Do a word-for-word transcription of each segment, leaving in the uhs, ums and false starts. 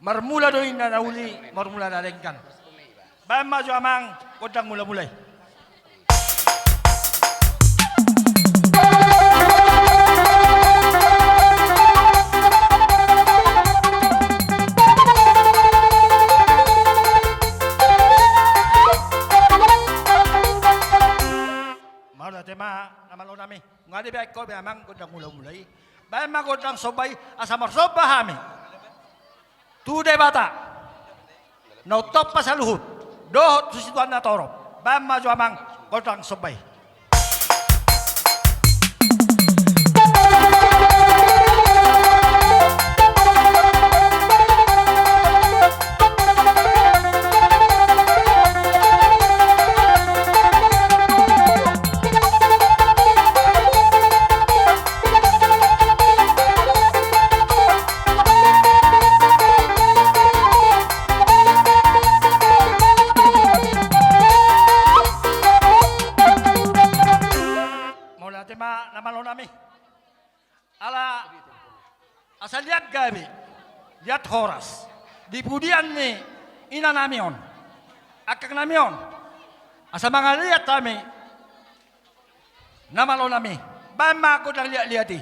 Marmula do ninna na uli, marmula na denggan. Baen ma jo amang gondang mulamula i. Mauliate ma na malo nami. Nunga dibaen ho be amang gondang mulamula i. Baen ma gondang somba i asa marsomba hami tu Debata na umtompa saluhut dohot tu situan na torop. Baen ma jo amang gondang somba i. Mauliate ma na malo nami. Ala asa liat gabe, liat horas di pudian ni ina nami on, angka nami on, asa mangaliat hami. Na malo nami, baen ma gondang liat-liat i.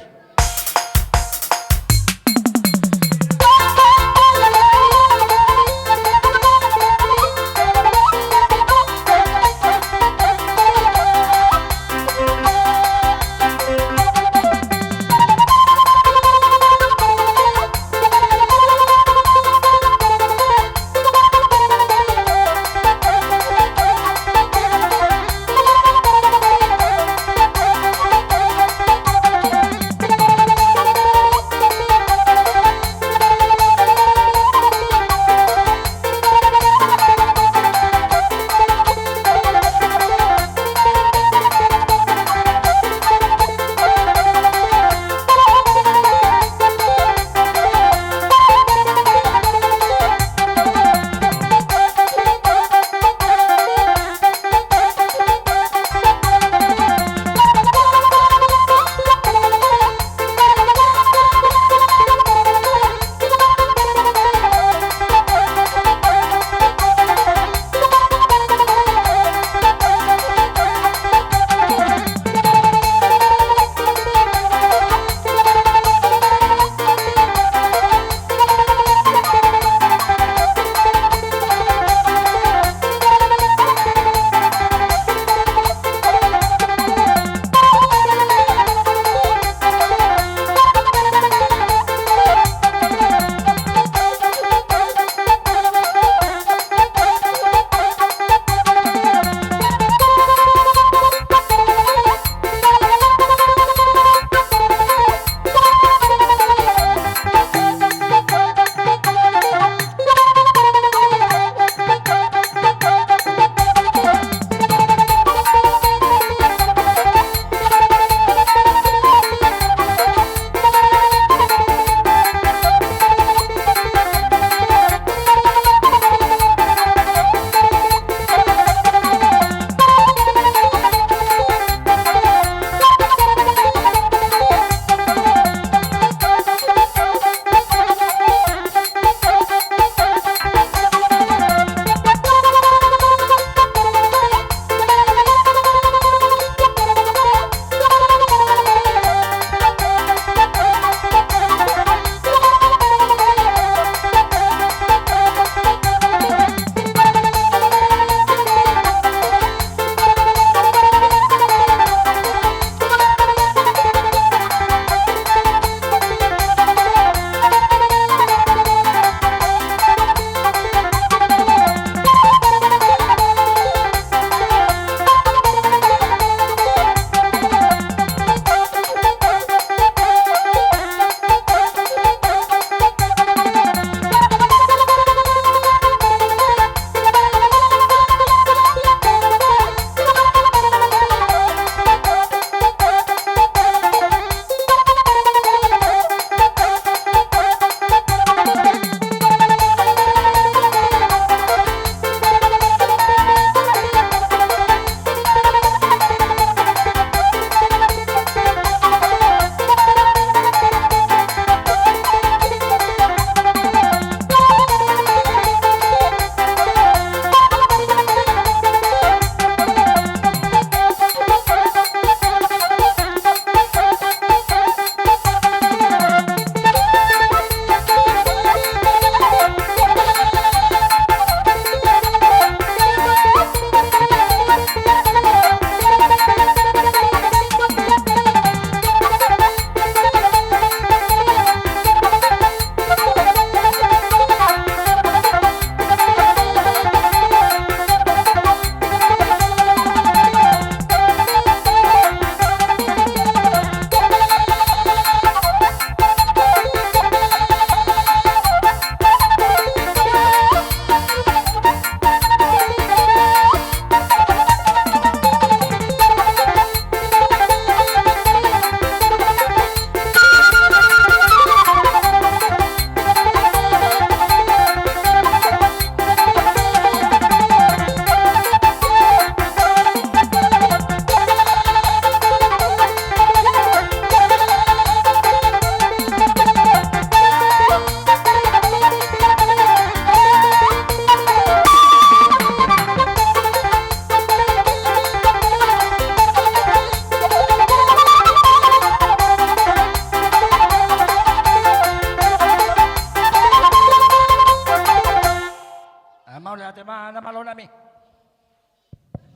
Ate ma na malo nami.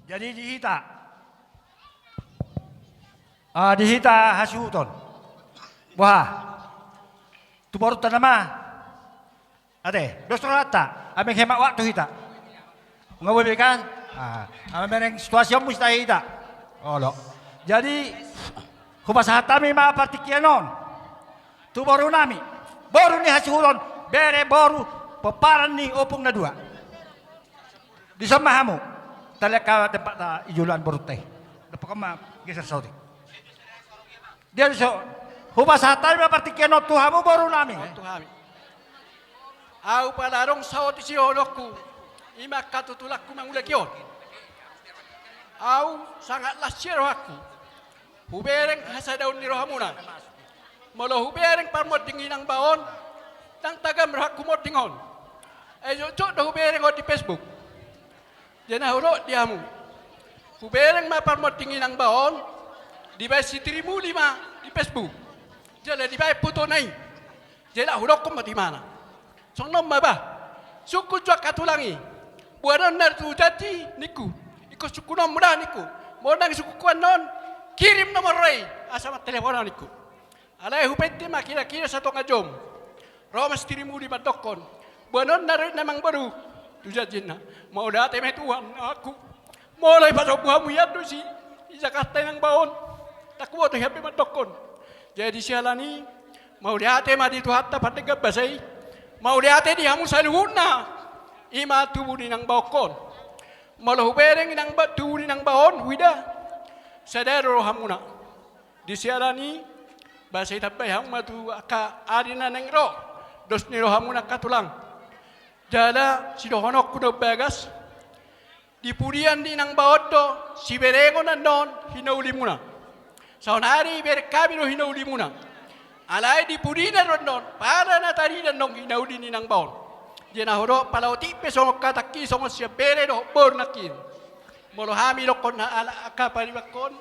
Jadi di hita, ah, di hita hasuhuton. Boha? Tu borunta nama. Ate, dos rohanta. Ameng hemat waktu hita. Nga boi be kan? Ah, ameng bereng situasi on musti hita. Olo. Jadi, hupasahat hami ma partingkian on tu boru nami, boru ni hasuhuton, bere boru pomparan ni Ompung na dua. Dison ma hamu. Talian ma tempat ta i joloan borunta i. Dopak ma geser saotik. Dia dison. Hupasahat hami ma partingkian on tu hamu boru nami. Tu hami. Au pala adong saotik sidohononku, i ma angka tutulangku mangulaki on. Au sangat las sian rohangku. Hubereng hasadaon ni rohamuna. Molo hubereng parmonding inang bao on, ndang tagam rohangku monding on. Ai jotjot do hubereng on di Facebook. Jala hudok di hamu. Hubereng ma parmonding inang bao on, dibaen si Trimuli ma di Facebook. Jala dibaen fotona i. Jala hudokkon ma tu imana. Songon on ma bah. Sungkun jo angka tulang i. Boanonna do tu janji ningku. Ingkon sungkunonmu da ningku. Molo ndang sungkunku annon, kirim nomorna i asa martelepon ahu ningku. Alai hupainte ma kira-kira satonga jom. Ro ma si Trimuli mandokkon. Boanonna do inna amangboru. Tu janjinna. Mauliate ma i Tuhan, aku. Molo ipasombu hamu hian do si, i Jakarta inang bao on. Ndang huboto hian be mandokkon. Jadi siala ni i, mauliate ma di Tuhanta pardenggan basa i. Mauliate di hamu saluhutna. I ma tubu ni inang baonkon. Molo hubereng inang ba-, tubu ni inang bao on, huida. Sada do rohamuna. Di siala ni i, basa i tambai hamu ma tu angka ari na naeng ro. Dos ni rohamuna angka tulang. Jala sidohononku na umbagas. Di pudian ni inang bao on do siberengon annon hinaulimuna. Saonari ibereng hami do hinaulimuna. Alai di pudina do annon, pala na tarida annon hinauli ni inang bao on. Dia na hudok pala otik pe songon hatangki songon sian bere dohot boru nangkin. Molo hami dokkon na ala angka paribakkon.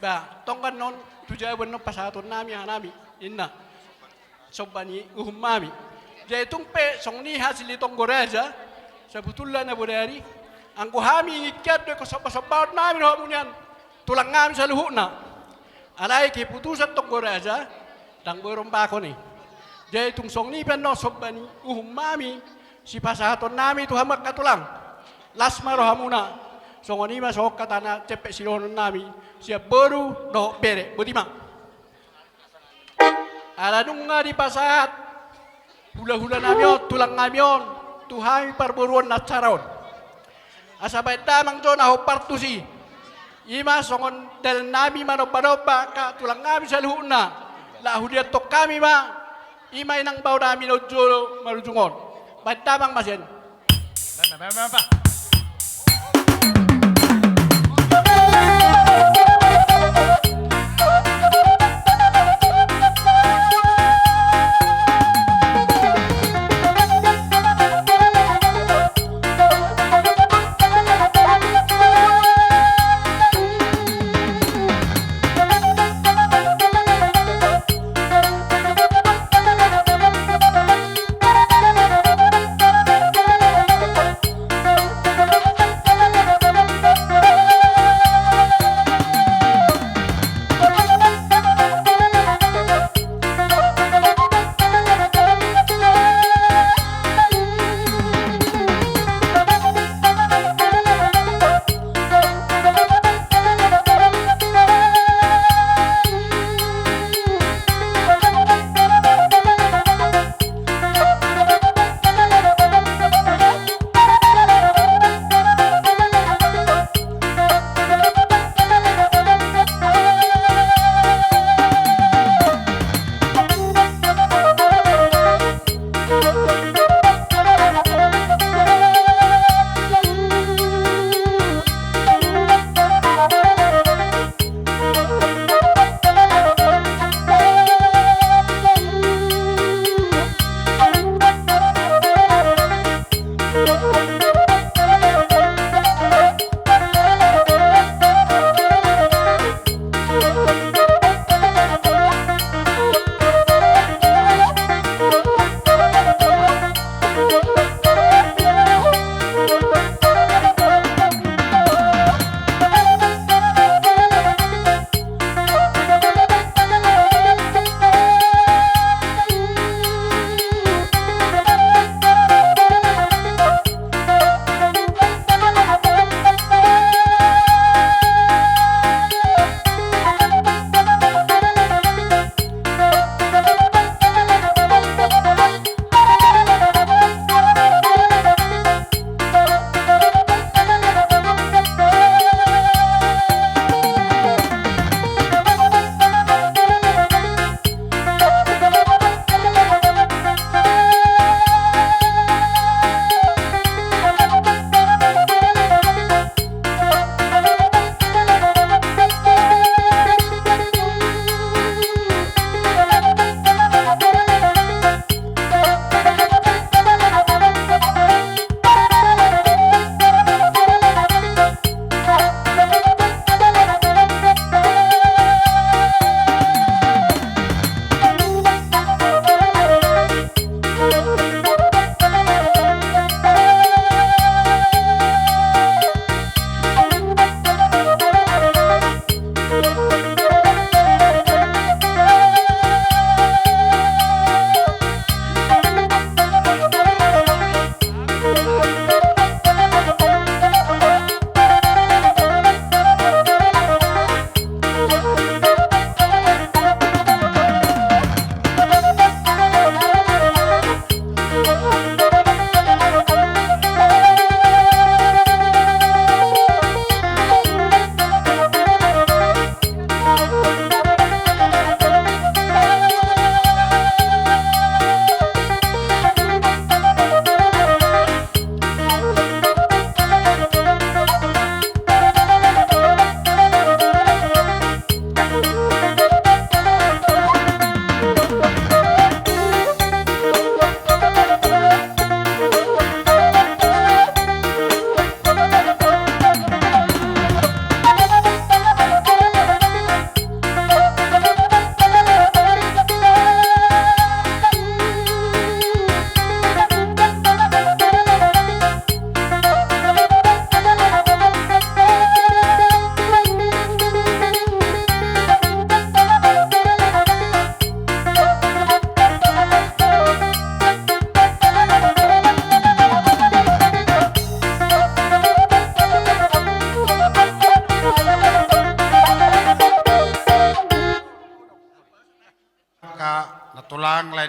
Ba, tonggan non tu jabu annon pasahaton nami hanami, inna. Somba ni uhum nami. Jadi tung pe songon i hasil ni tonggo raja, sabutulna na bodari, anggo hami ingin hian do ingkon somba-sombaon nami do hamu nian, tulang nami saluhutna. Alai keputusan tonggo raja, ndang boi rombakon i. Jadi tung songon i pe annon somba ni uhum nami, sipasahaton nami tu hamu angka tulang. Las ma rohamuna, songon i ma songon hata na jempek sidohonon nami, sian boru dohot bere, boti ma. Ala nunga dipasahat hulahula nami on, tulang nami on, tu hami parboruon na ansara on. Asa baen damang jo na hombar tusi. I ma songon dalan nami manomba-nomba angka tulang nami saluhutna. Laho huliathon hami ma, i ma inang bao nami na jolo marujung on. Baen damang ma sian i.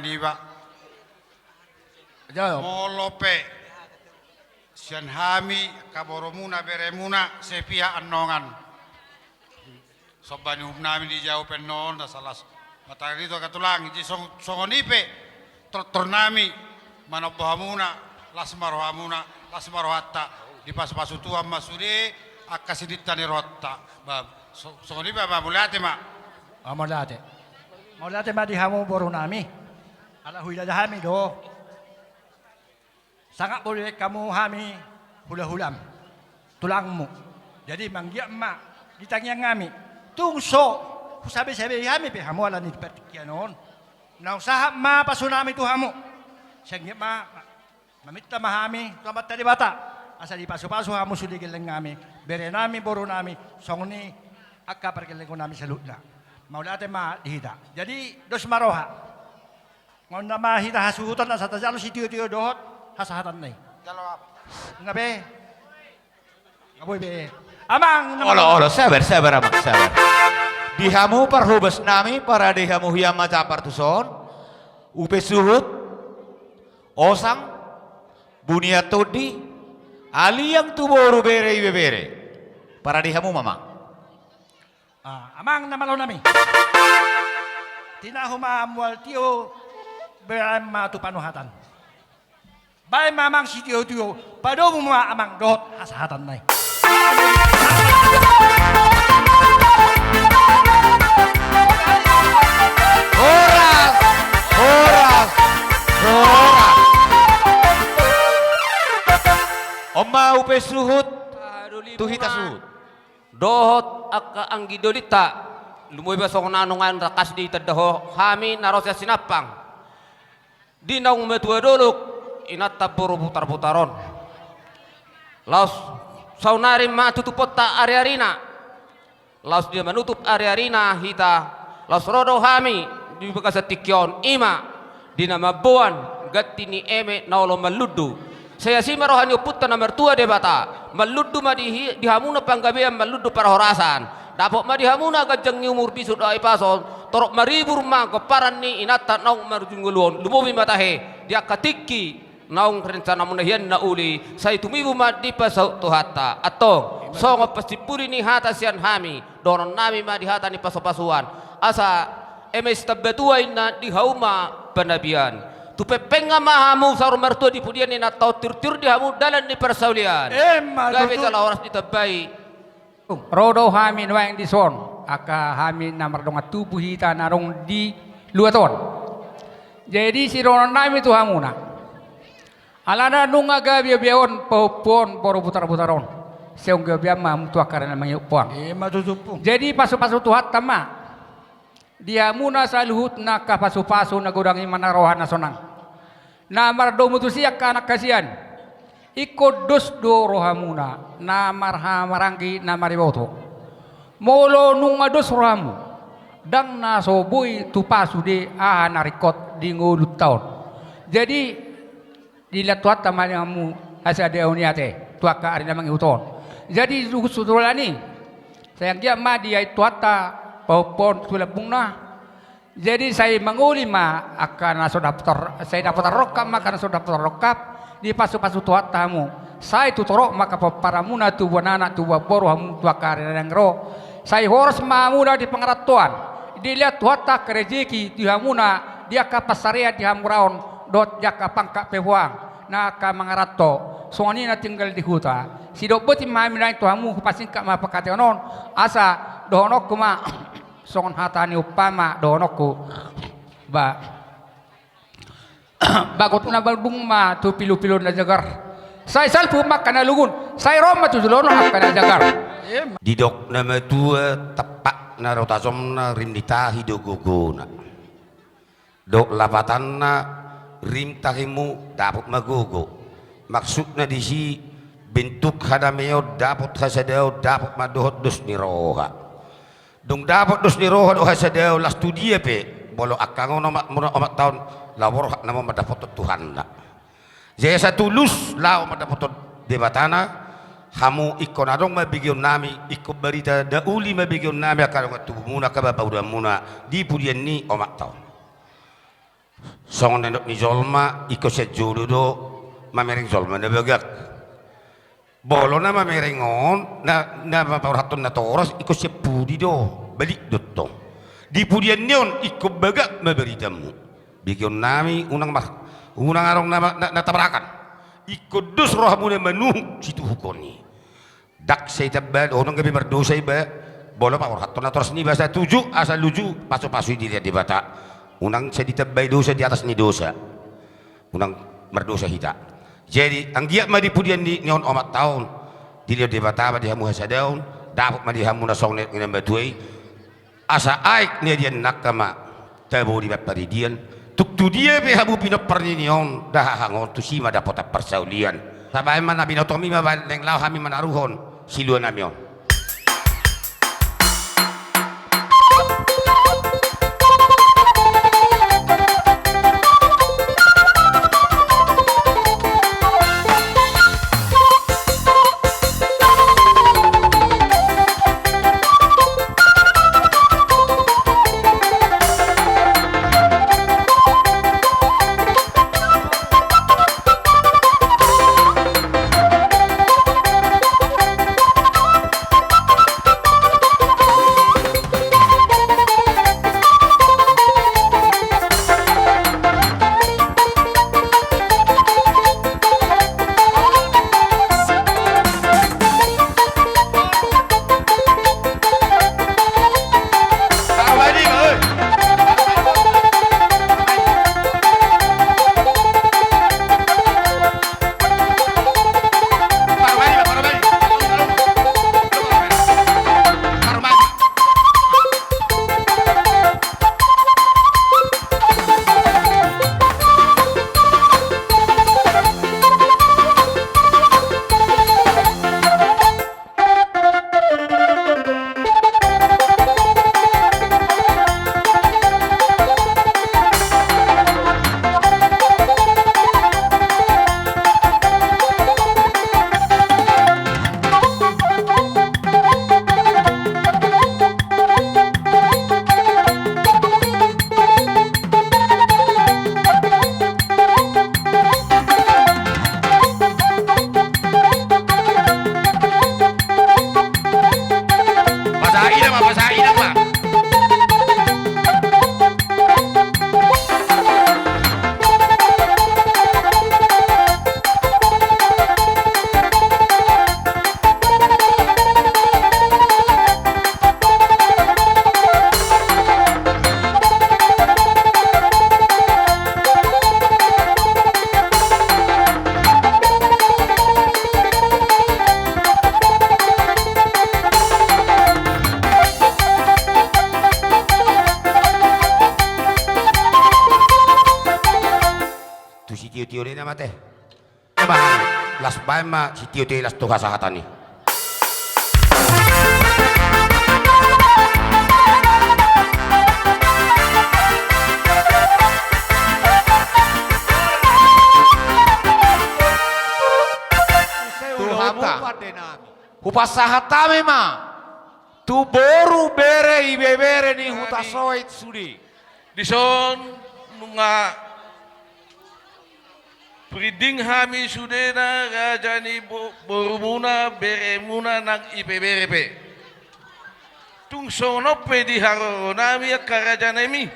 Niba. Jawab. Molo pe sian hami angka borumuna, beremuna, sepihak annon. Somba ni uhum nami dijawab annon, na salas. Matang itu angka tulang, jadi song-, songon i pe tortor nami manomba hamuna, las ma rohamuna, las ma rohanta, dipasupasu Tuhan ma sude angka sininta ni rohanta. Ba, so-, songon i ba, ba, mauliate ma. Ah, mauliate. Mauliate ma di hamu boru nami. Ala huida hami do. Sangap boi hamu hami hulahulam, tulangmu. Jadi manggiat ma di tangiang hami. Tung so husabesabei hami pe hamu ala ni partingkian on. Naung sahat ma pasu nami tu hamu. Sai anggiat ma maminta ma hami tu Amanta Debata asa dipasupasu hamu sude gelleng nami, bere nami, boru nami, songon i angka pargellengon nami saluhutna. Mauliate ma di hita. Jadi dos ma roha. Nga on nama hita hasuhuton asa tajalo sitiotio dohot hasahatan na i. Jalo, Amang. Nga be. Nga boi be. Amang, nama. Olo, olo, sabar, sabar, Amang, sabar. Di hamu parhobas nami, parade hamu hian ma japar tuson. Upe suhut, osang, bunian tondi, aliang tu boru, bere, ibebere. Parade hamu ma, Amang. Ah, Amang na malo nami. Tinahu ma mual tio, baen ma tu panuhatan. Baen ma Amang sitiotio, padomu ma Amang dohot hasahatan na i. Horas, horas, horas. On ma upe suhut, tu hita suhut. Dohot angka anggi dolinta, lumobi ma songon na naeng tangkas ditanda hami na ro sian Sinampang. Di naung matua dolok, inanta boru Butarbutar on. Laos saonari ma tutuponta ariarina. Laos di na manutup ariarina hita, laos ro do hami di bagasan tingki on, i ma di na mamboan ganti ni eme na olo mallundu. Sai asi ma roha ni ompunta na martua Debata, mallundu ma di hi-, di hamuna panggabean, mallundu parhorasan. Dapot ma di hamuna ganjang ni umur, bisuk dohot hahipason, torop maribur ma gomparan ni inanta naung marujung ngolu on, lumobi ma tahe di angka tingki naung rencanamuna hian na uli, sai tumibu ma dipasaut Tuhanta. Antong, songon pasimpuli ni hata sian hami, dohonon nami ma di hata ni pasupasuan. Asa eme sitambatua inna, di hauma panabian. Tupepenga ma hamu saur martua di pudian ni inanta on, tiurtiur di hamu dalan ni parsaulian. Emma tutu. Gabe jala horas ditambai. Ro do hami nuaeng dison, angka hami na mardongan tubu hita na adong di luat on. Jadi sidohonon nami tu hamuna. Alana nunga gabe on pahompu on boru Butarbutar on. Sai gabe ma hamu tu angka ari na mangihut poang. Emma tutu. Jadi pasupasu Tuhanta ma di hamuna saluhutna angka pasupasu na godang i ma na roha na sonang. Na mardomu tusi angka anak hasian. Ingkon dos do rohamuna, na marhahamaranggi na mariboto. Molo nunga dos rohamu, ndang na so boi tupa sude aha na ringkot di ngolunta on. Jadi, dilehon Tuhanta ma di hamu hasadaon ni ate tu angka ari na mangihut on. Jadi, suhut sitorop ni, sai anggiat ma diain Tuhanta pahompu on tu lambungna. Jadi, sai mangoli ma angka na so dapotan, sai dapotan rongkap ma angka na so dapotan rongkap, dipasupasu Tuhanta hamu. Sai tutorop ma angka pomparanmuna, tubuan anak, tubuan boru hamu tu angka ari na naeng ro. Sai horas ma hamuna di pangarantoan. Dilehon Tuhanta angka rejeki di hamuna, di angka pansarean di hamuraon, dohot di angka pangkat pe poang, na angka mangaranto. Songon i na tinggal di huta. Sidok boti ma hami nuaeng tu hamu, hupasingkat ma pangkataion on, asa dohononku ma. Songon hata ni umpama dohononku. Ba. Bagot na badung ma tu pilupilon na jagar. Sai salpu ma angka na lungun. Sai ro ma tu joloan on angka na jagar. Didok na matua, tampak na ro tajomna, rim ni tahi do gogona. Dok lapatanna, rim tahimu dapot ma gogo. Maksudna disi, bentuk hadameon dapot hasadaon dapot ma dohot dos ni roha. Dung dapot dos ni roha dohot hasadaon, las tu dia pe, molo angka on omatmuna, omatta on, laho borhat nama mandapothon Tuhanna. Jadi asa tulus laho mandapothon Debatana. Hamu ingkon adong ma begeon nami, ingkon barita na uli ma begeon nami angka dongan tubumuna, angka pamoruonmuna di pudian ni omatta on. Songon na nidok ni jolma, ingkon sian jolo do mamereng jolma na bagak. Molo na mamereng on, na, na paborhathon natoras, ingkon sian pudi do, balik do tong. Di pudian ni on, ingkon bagak ma baritamu. Begeonnami, unang mar-, unang adong na, na, na tabrakan. Ingkon dos rohamuna manuhuk situhuk on i. Ndang sai tamba, unang gabe mardosa iba, molo paborhathon natoras niba asa tuju, asa luju, pasupasu i dilehon Debata. Unang sai ditambai dosa di atas ni dosa. Unang mardosa hita. Jadi, anggiat ma di pudian ni, ni on omanta on, dilehon Debata ma di hamu hasadaon, dapot ma di hamu na songon na matua i, asa aek ni adian nangka ma tabo di parparidian, tung tu dia pe hamu pinompar ni on, ndang hahangoon tusi ma dapotan parsaulian. Tabaen ma na binotomi ma baen, laho hami manaruhon siluanami on. Pasahat i nama, pasahat i nama. Tu sitio-tio ni nama te. Bahen, las bahen ma sitio-tio i las tu hasahatan i. Tuhanta. Hupasahat hami ma tu boru, bere, ibebere ni Hutasoit sude. Dison nunga Pirinding hami sudena raja ni bo-, borumuna, beremuna nang ipebere pe. Tung songon on pe di haroronami angka rajanami,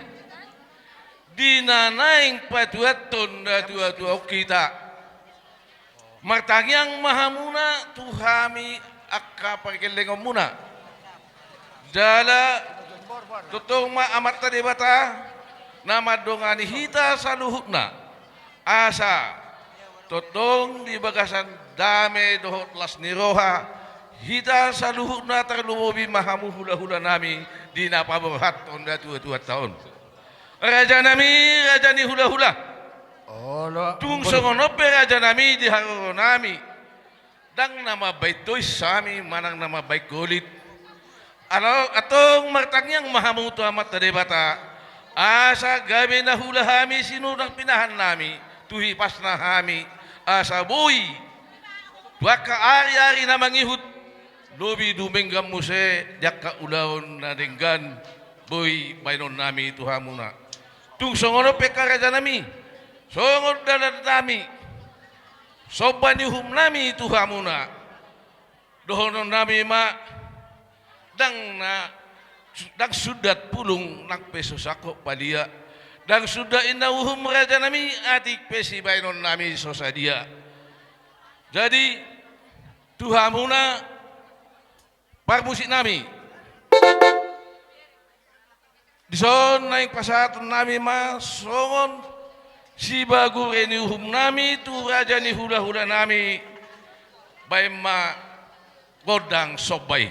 di na naeng patuathon natuatuaon hita. Martangiang ma hamuna tu hami angka pargellengonmuna. Jala tongtong ma Amanta Debata na mandongani hita saluhutna, asa tongtong di bagasan dame dohot las ni roha hita saluhutna, tarlumobi ma hamu hulahulanami di na paborhathon natuatuanta on. Rajanami, raja ni hulahula. Tung songon on pe rajanami di haroronami. Ndang na mambaen tois hami manang na mambaen golit. Antong martangiang ma hamu tu Amanta Debata, asa gabe na hula hami sinur nang pinahannami, tu hipasna hami, asa boi tu angka ariari na mangihut, lobi dumenggan muse di angka ulaon na denggan boi baenonnami tu hamuna. Tung songon on pe angka rajanami, songon dalannami, somba ni uhumnami tu hamuna, dohononnami ma, ndang na, ndang sundat pulung nang pe so sangkot balia, ndang sundat inna uhum rajanami, atik pe sibahenonnami so sadia. Jadi, tu hamuna, parmusiknami. Dison naeng pasahatonnami ma songon sibagure ni uhumnami tu raja ni hulahulanami, baen ma gondang somba i.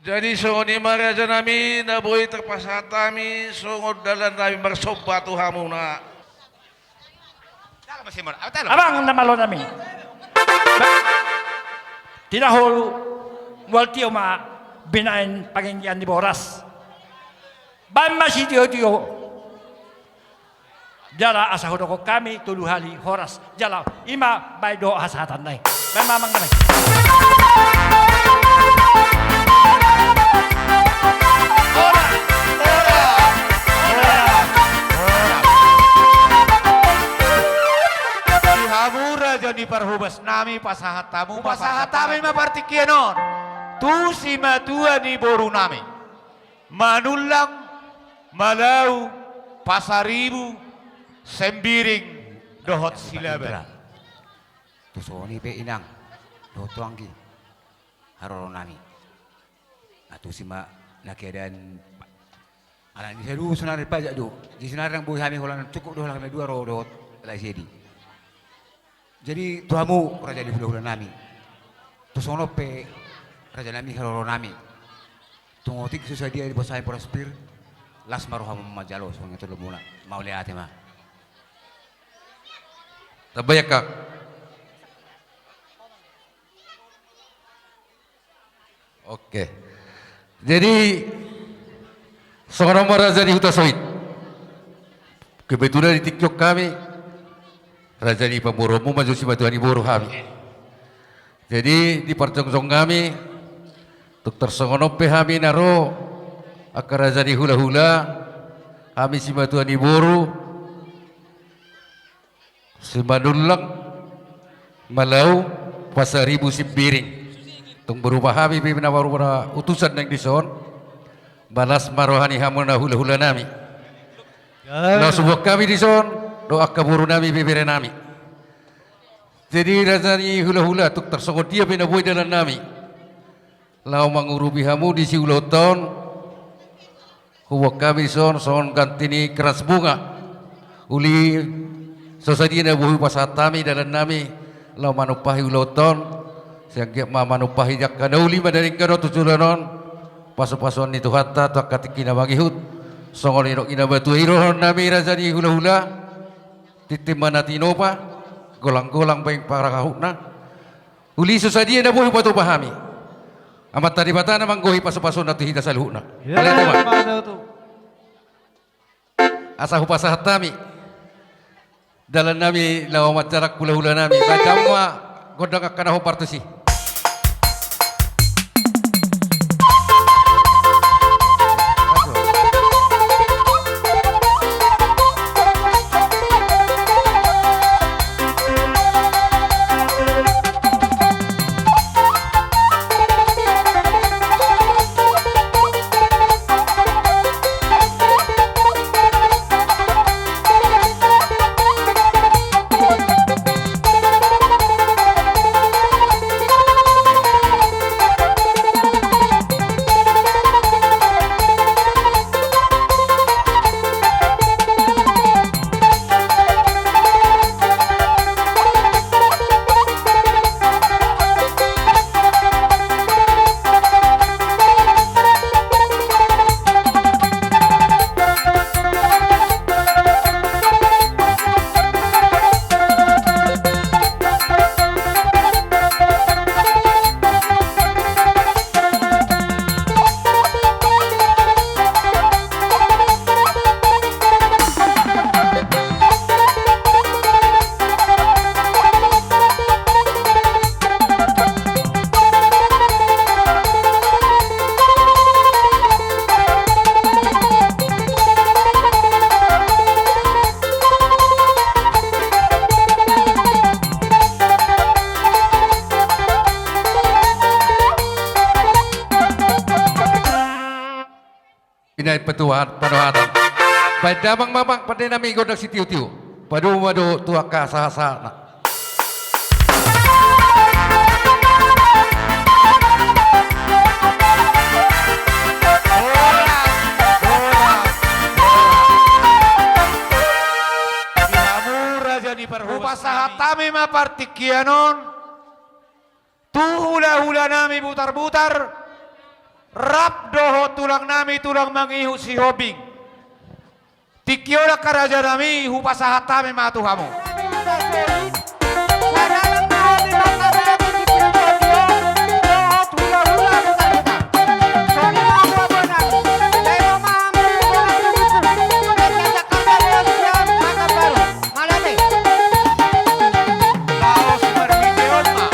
Jadi songon i ma rajanami, na boi tarpasahat hami songon dalannami marsomba tu hamuna. Abang na malonami. Ba-, tinahu mual tio ma binaen panginggian ni boras. Baen ma sitiotio. Jala asa hudokhon hami tolu hali horas. Jala i ma baen dohot hasahatanna i. Baen ma amang damang. Di hamu raja ni parhobasnami, pasahat hamu ma, pasahat hami ma partingkian on tu simatua ni borunami. Manullang, Malau, Pasaribu, Sembiring, dohot Silaban. Tu songon i pe inang, dohot tu anggi, haroronami. Antusi ma na keadaan, ala ni saluhut sonari pajak do. Di sonari ndang boi hami holan cukup do holan hami dua ro dohot Lae Sedi. Jadi tu hamu raja ni hulahulanami, tu songon on pe rajanami haroronami, tung otik so sadia diboan hami boras pir, las ma rohamu manjalo songon i tu lomuna. Mauliate ma. Tamba i angka. Oke. Jadi songon on ma raja ni Hutasoit. Kebetulan di tingki on hami raja ni pamoruonmu ma jo simatua ni boru hami. Jadi di parjongjong hami, tung tarsongon on pe hami na ro angka raja ni hulahula, hami simatua ni boru Simanullang Malau Pasaribu Simbiring. Tung berupa hami pe na berupa utusan naeng dison. Balas ma roha ni hamu na hulahula nami. Laos huboan hami dison dohot angka boru nami, bebere nami. Jadi raja ni hulahula, tung tarsongon dia pe na boi dalan nami laho mangurupi hamu di siulahonta on, huboan hami dison songon ganti ni keras bunga. Uli so sadia na boi hupasahat hami dalan nami laho manumpahi ulaonta on. Sai anggiat ma manumpahi angka na uli ma na denggan on tu joloan on, pasupasuon ni Tuhanta tu angka tingki na mangihut. Songon nidok ni na matua i, dohonon nami raja ni hulahula, tintin ma na tinopa, golanggolang bahen parahutna. Uli so sadia na boi hupatupa hami. Amanta Debata na manggohi pasupasuna tu hita saluhutna. Ia, mauliate ma. Asa hupasahat hami dalan nami laho manjalang hulahula nami. Bahen damang ma gondang angka na hombar tusi. Ina i patuan panohatan. Bahen damang ma amang pande nami gondang sitiotio. Padomu ma dohot tu angka sahatsahatna. Horas, horas, horas. Di hamu raja ni parhobas. Hupasahat hami ma partingkian on tu hulahula nami Butarbutar, rap dohot tulang nami tulang mangihut Sihombing. Tingki on angka raja nami, hupasahat hami ma tu hamu. Laos marhite on ma.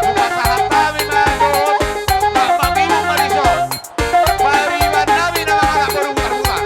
Hupasahat hami ma dohot, na mangihut ma dison. Pariban nami na mangalap boru Butarbutar.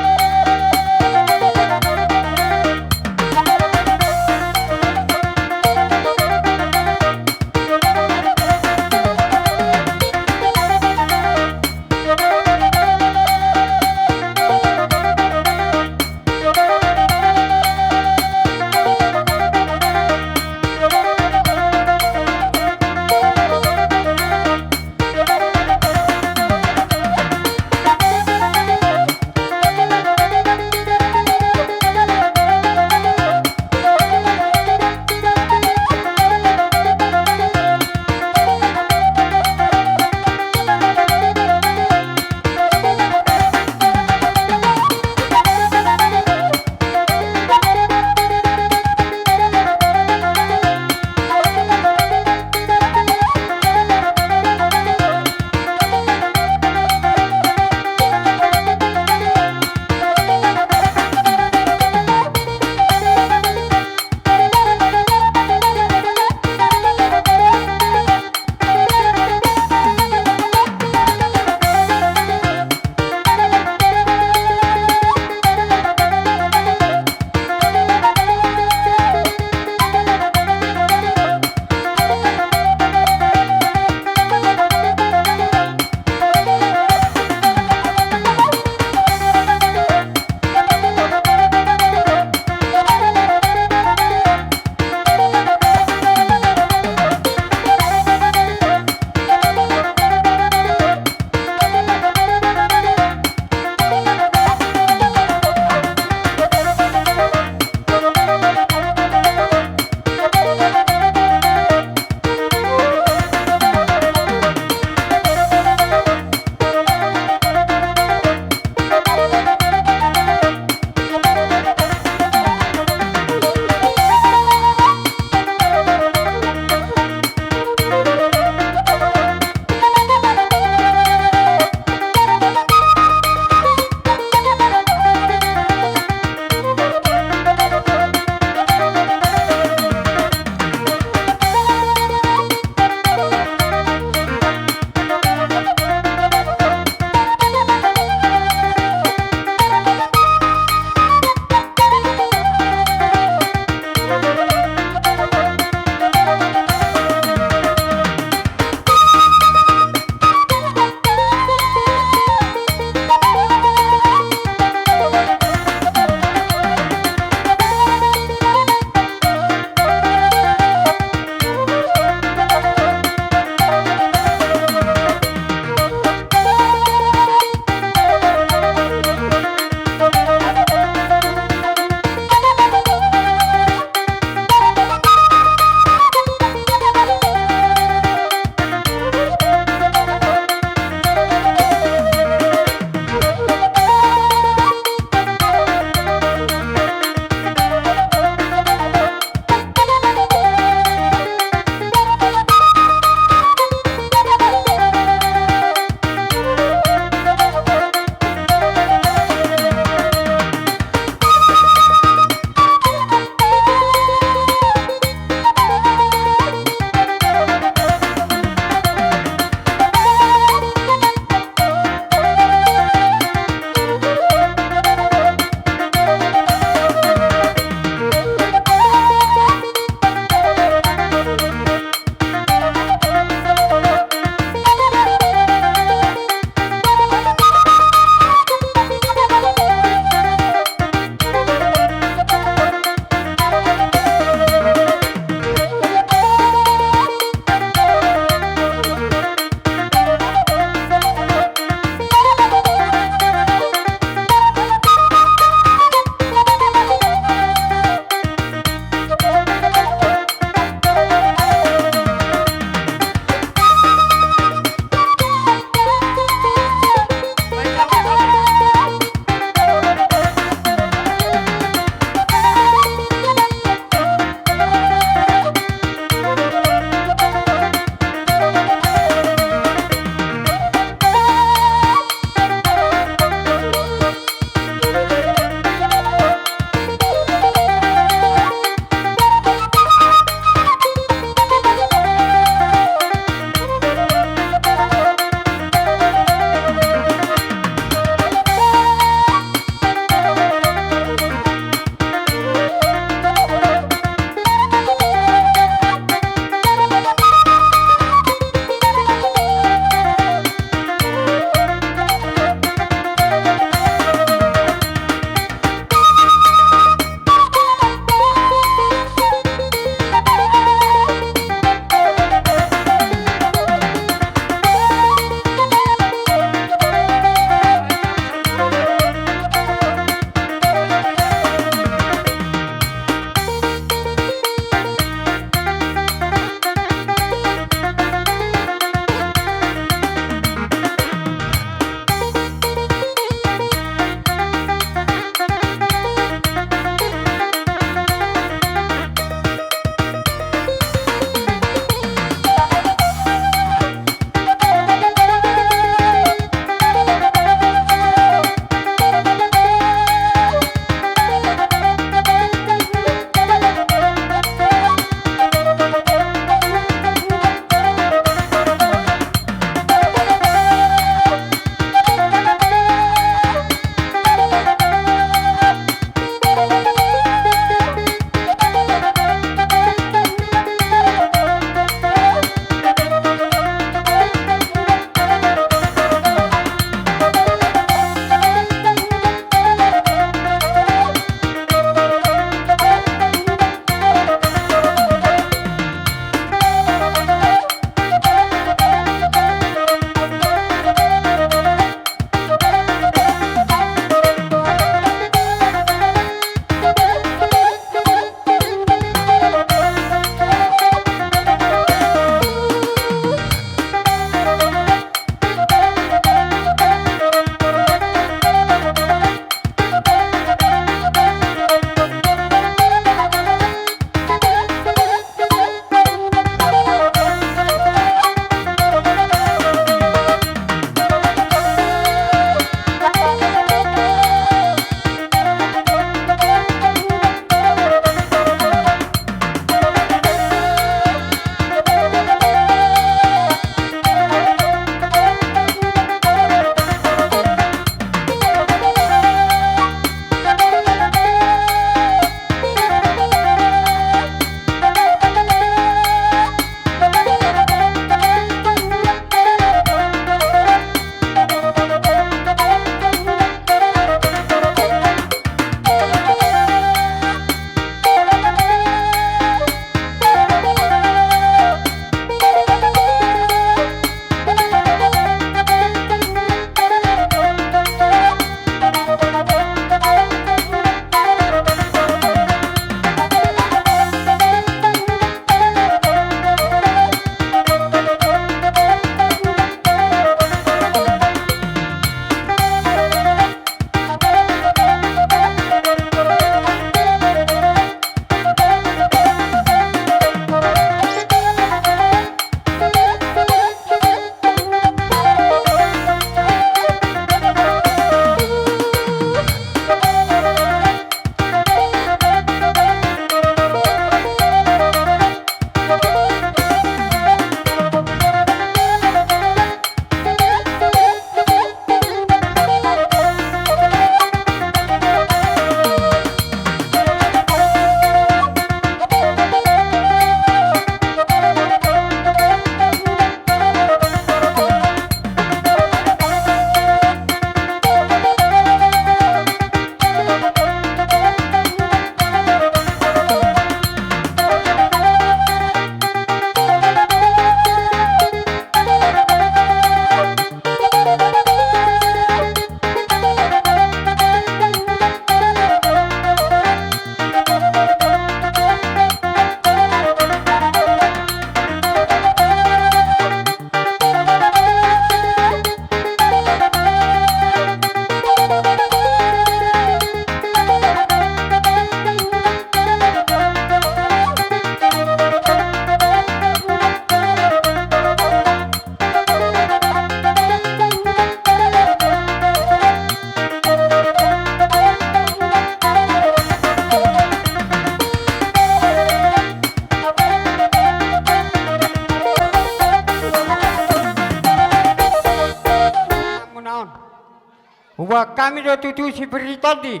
Hami do tutu sipir ni tondi,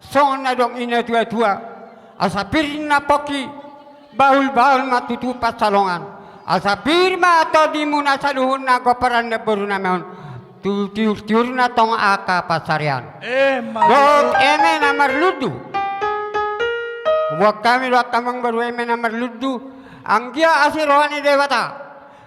songon na didok ni na tuatua. Asa pir na pongki, bahulbahul ma tutu pansalongan. Asa pir ma tondimuna saluhutna gomparan ni namborunami on, tu tiurtiurna tong angka pansarian. Emma tutu. Dohot eme na marlundu. Buat hami do angka amangboru eme na marlundu, anggiat asi roha ni Debata,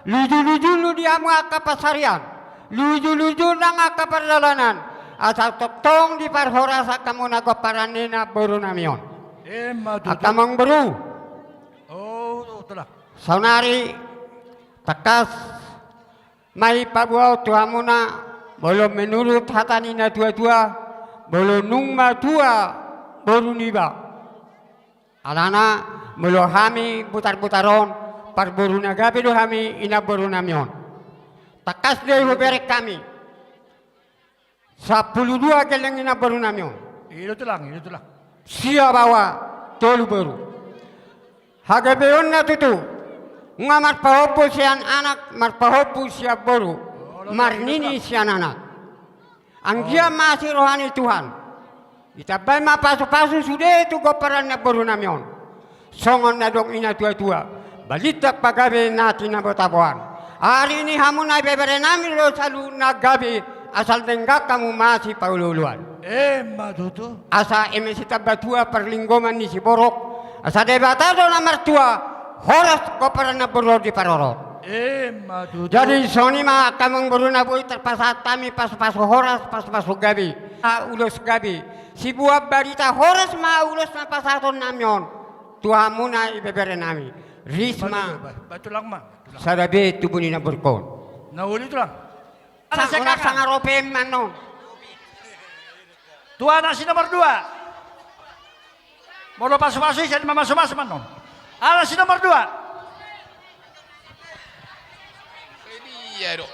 lujuluju do di hamu angka pansarian, lujuluju nang angka pardalanan, asa tongtong diparhoras angka muna gomparan ni namborunami on. Emma tutu. Angka amangboru. O, tulang. Saonari tangkas ma i paboaon tu hamuna, molo menurut hata ni na tuatua, molo nunga matua boru niba. Alana molo hami butarbutar on, parboru na gabe do hami di namborunami on. Tangkas do i hubereng hami. Sampulu dua gelleng ni namborunami on. I do tulang, i do tulang. Sia baoa, tolu boru. Hagabeonna tutu, nunga marpahompu sian anak, marpahompu sian boru, marnini sian anak. Anggiat ma asi roha ni Tuhan, ditambai ma pasupasu sude tu gomparan ni namborunami on. Songon na didok ni na tuatua, balintang pagabe na tinabotaboan. Ari ni hamu na ibeberenami do saluhutna gabe, asal denggan hamu masipaolooloan. Emma tutu. Asa eme sitambatua parlinggoman ni siborok, asa Debata do na martua, horas gomparan ni namboru on diparorot. Emma tutu. Jadi songon i ma angka amangboru na boi tarpasahat hami pasupasu horas, pasupasu gabe, ulos gabe. Siboan barita horas ma ulos na pasahatonnami on tu hamu na ibeberenami. Ris ma. Ba-, ba-, ba-, tulang ma, tulang. Sada be tubu ni namboru on. Na uli tulang. Ala sanga, sanga rope ma non. Tu anak si nomor dua. Molo pasupasu i, jadi mamasumasu ma non. Anak si nomor dua. Dia do.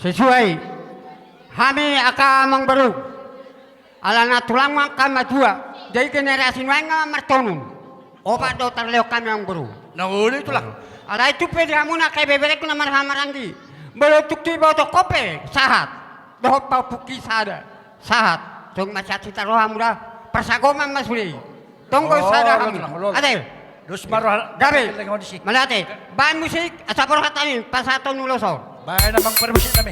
Sesuai. Hami angka amangboru. Alana tulang ma angka matua. Jadi generasi nuaeng ma martonun. Opat do tarlehon hami amangboru. Na uli tulang. Alai tung pe di hamu na angka ibeberengku na marhahamaranggi. Molo tung dibotohon pe sahat. Dohot pahompungki sada. Sahat. Tung masiat hita rohamu da. Parsagoman ma sude i. Tonggo sada hamu. Ate. Dos ma roha. Gabe. Mauliate. Baen musik asa borhat hami pasahathon ulos on. Baen amang parmusik nami.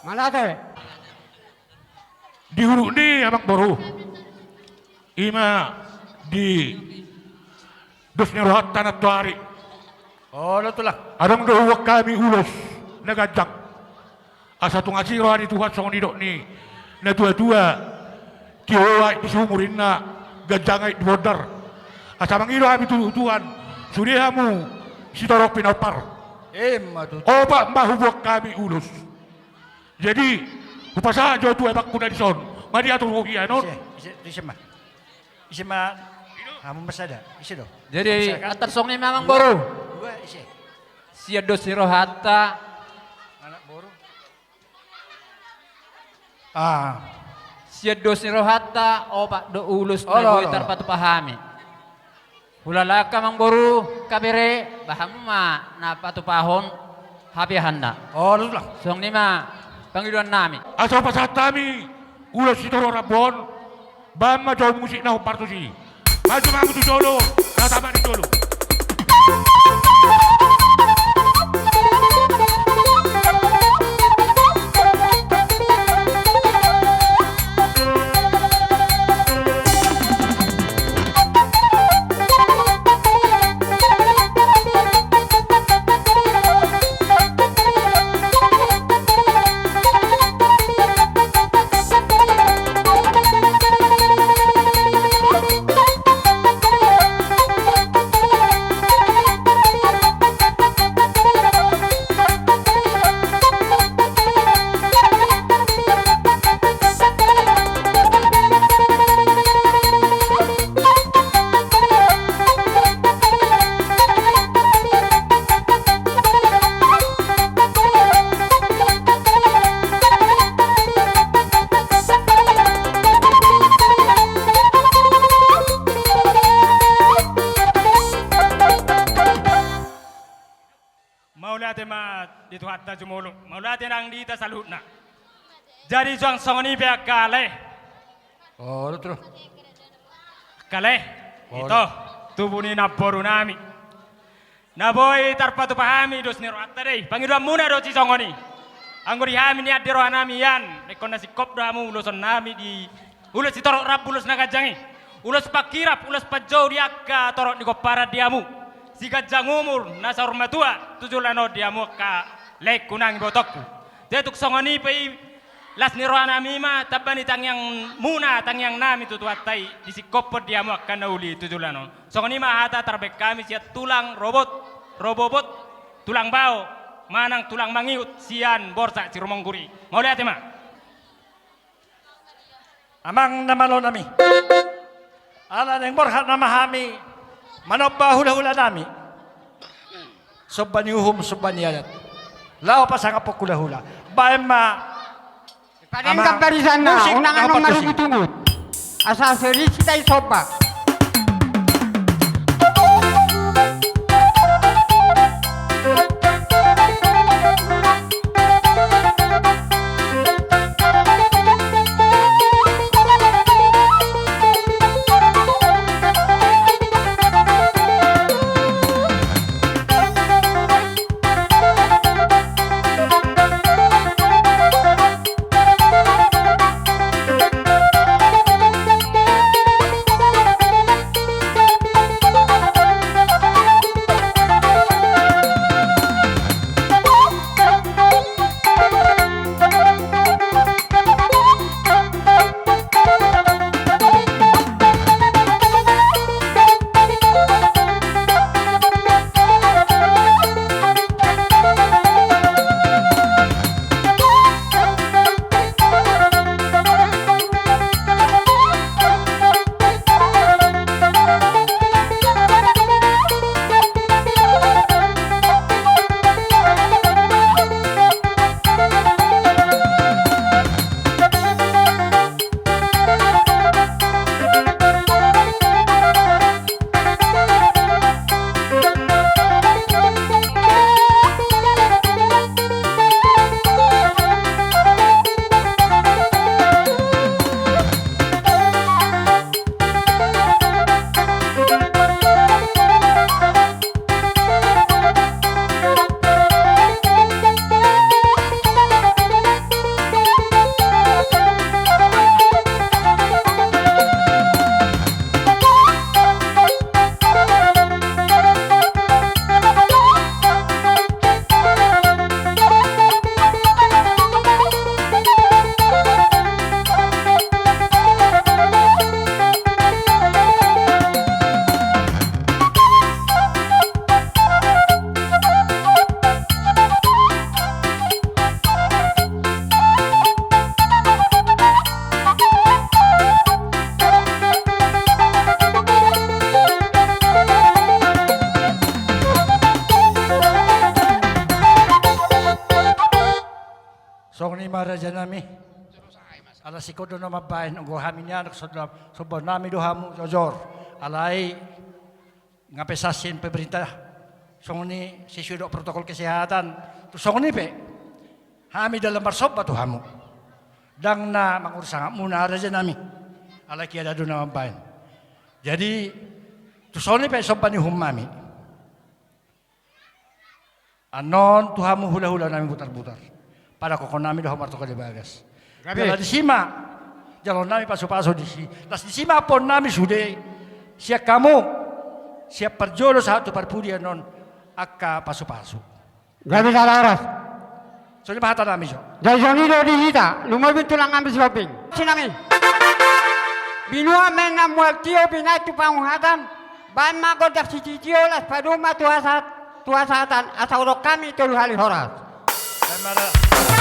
Mauliate. Di huruk ni amangboru. Ima di dos ni rohanta nantoari. Olo tulang. Adong do huboan hami ulos na ganjang. Asa tung asi roha ni Tuhan songon nidok ni natuatua. Tio aek di sumur inna, ganjang aek di bondar. Asa mangido hami tu Tuhan, sude hamu sitorop pinompar. Ima tutu. Opat ma huboan hami ulos. Jadi hupasahat jo tu amangku na dison. Nga diatur ho hian on. Ise, ise, ise ma. Ise ma. Hamu ma sada. Ise do. Jadi antar songon i ma amangboru. Dua, ise. Sian dos ni rohanta. Anak boru. Ah. Sian dos ni rohanta opat do ulos na boi tarpatupa hami. Hulala angka amangboru, angka bere, ba hamu ma na patupahon hapeahanna. Olo tulang. Songon i ma pangidoan nami. Asa hupasahat hami ulos sitorop rambu on. Baen ma jo musik na hombar tusi. Maju ma hamu tu jolo, na tama di jolo. Mauliate ma di Tuhanta jumolo. Mauliate nang di hita saluhutna. Jadi suang songon i pe angka lae. Olo tulang. Angka lae. Olo. Ito, tubu ni namboru nami. Na boi tarpatupa hami dos ni rohanta da i. Pangidoanmuna do sisongon i. Anggo di hami nian di roha nami ian, ingkon na singkop do hamu uloson nami di ulos sitorop rambu, ulos na ganjang i. Ulos panghirap, ulos panjou di angka torop ni pomparan di hamu. Siganjang umur na saur matua tu joloan on di hamu angka laengku nang ibotongku. Jadi tung songon i pe i, las ni roha nami ma tamba ni tangiangmuna, tangiang nami tu Tuhanta i, disingkophon di hamu angka na uli tu joloan on. Songon i ma hata tarbahen hami sian tulang robot, robobot, tulang bao, manang tulang mangihut sian Borsak Sirumonggur i. Mauliate ma. Amang na malo nami. Ala naeng borhat nama hami manomba hula-hula nami. Somba ni uhum, somba ni adat. Laho pasangaphon hula-hula. Baen ma. Padenggan barisanna, unang annon marungut-ungut. Asa seri sita i somba. Songon i ma raja nami. Ala singkop do na mambaen, anggo hami ni anak, somba nami do hamu jojor. Alai nga pe sasing pemerintah songon i, sesuai dohot protokol kesehatan. Tung songon i pe hami dalan marsomba tu hamu. Ndang na mangurus sangapmuna raja nami. Alai kiada do na mambaen. Jadi tung songon i pe somba ni uhum nami. Annon tu hamu hula-hula nami Butarbutar. Padakhon nami do hamu martongka di bagas. Gabe. Jala disi ma jaloon nami pasu-pasu disi. Las disi ma ampuon nami sude. Sian hamu, sian parjolo sahat tu parpudi annon angka pasu-pasu. Gabe sada horas. Songon i ma hata nami jo. Jadi songon i do di hita, lumobi tulang nami Sihombing. Sinami. Binuat ma inna mual tio binahen tu panguhatan, baen ma gondang sitio-tio, las padomu ma tu hasahatan, asa hudok hami tolu hali horas. Baen ma da.